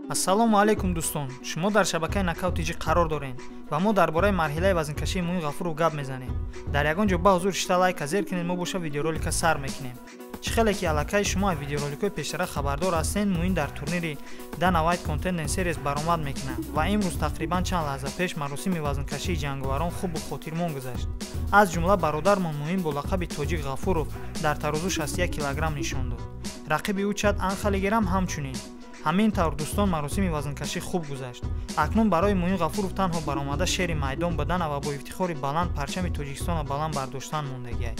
Ассалому алайкум дӯстон, шумо дар шабакаи Нокаут ТЖ қарор доред ва мо дар бораи марҳилаи вазнкашии Муин Ғафуров гап мезанем. Дар ягон ҷо ба ҳузур шита лайка зер кунед, мо боша видеоролика сар мекунем. Чӣ хеле ки аллакай шумо аз видеороликҳои пештара хабардор ҳастед, Муин дар турнири Dana White Contender Series баромад мекунад ва имрӯз тақрибан чанд лаҳза пеш маросими вазнкашии ҷанговарон хубу хотирмон гузашт. Аз ҷумла бародармон Муин бо лақаби Тоҷик Ғафуров дар тарозу 61 килограмм нишон дод. Рақиби ӯ Чад Анхалигерам ҳамчунин. Ҳамин тавр дӯстон, маросими вазнкашӣ хуб гузашт. Акнун барои Муин Ғафуров танҳо баромада шери майдон будана ва бо ифтихори баланд парчами Тоҷикистонро баланд бардоштан мондагиай.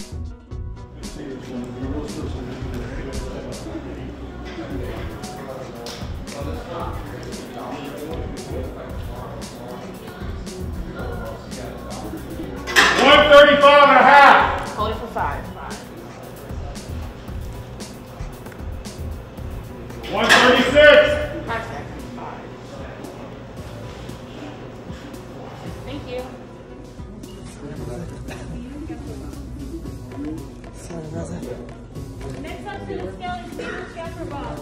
Hold it for 5. 136. 5 seconds. 5. Thank you. Next up to the scale is Peter Shafferbach.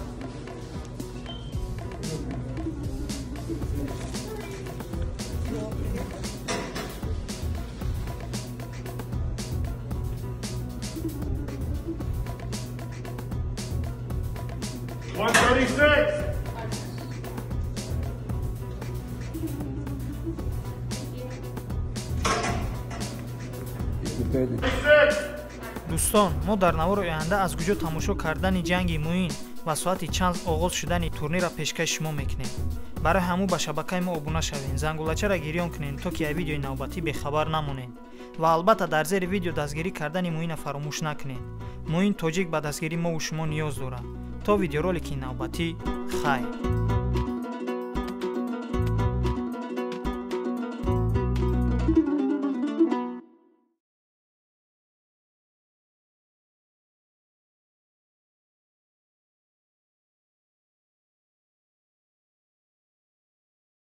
136. Дӯстон, мо дар навори оянда аз куҷо тамошо кардани ҷанги Муин ва соати чанд оғоз шудани турнирро пешкаши шумо мекунем. Барои ҳамун ба шабакаи мо обуна шавед, зангулачаро гирён кунед, то ки аз видеои навбатӣ бехабар намонед ва албатта дар зери видео дастгирӣ кардани Муинро фаромӯш накунед. Муин тоҷик ба дастгирии мову шумо ниёз дорад. То видеоролики навбатӣ, хайр.